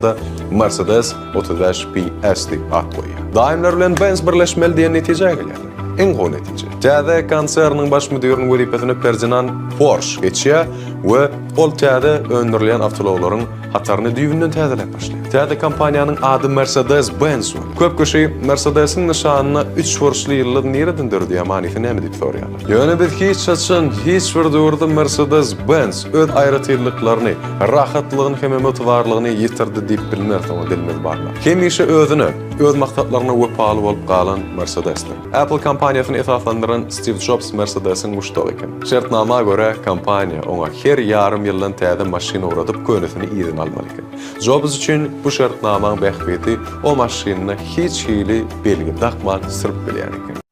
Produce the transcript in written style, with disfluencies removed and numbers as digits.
Da Mercedes 35 PS diýip at goýýar. Daimler bilen Benz birleşmeli diýen netijä gelýärler. Iň gowy netije. Täze konserniň baş müdiriniň wezipesine Ferdinand Porsche geçýär we ol täze öndürilýän awtoulaglaryň hataryny düýbünden täzeläp başlaýar. Täze kompaniýanyň ady Mercedes-Benz bolýar. Köp kişi Mercedes-iň nyşanyna üçburçly ýyldyz nireden döredi ýa manysy näme diýip soraýarlar. Ýöne biz hiç haçan, hiç bir döwürde Mercedes-Benz öz aýratynlyklaryny, rahatlygyny hemem ygtybarlygyny ýitirdi diýip bilmeris, oňa dilimiz barmaz. Hemişe özüne, öz maksatlaryna wepaly bolup galan Mercedesdir. Apple kompaniýasyny esaslandyran Stiw Jobs Mercedesiň muşdagy eken. Şertnama görä, kompaniýa oňa her ýarym ýyldan täze maşyn ugradyp, könesini yzyna almaly eken. Jobs üçin bu şertnamaň bähbidi o maşynyna hiç hili belgi dakman sürüp bilýän eken.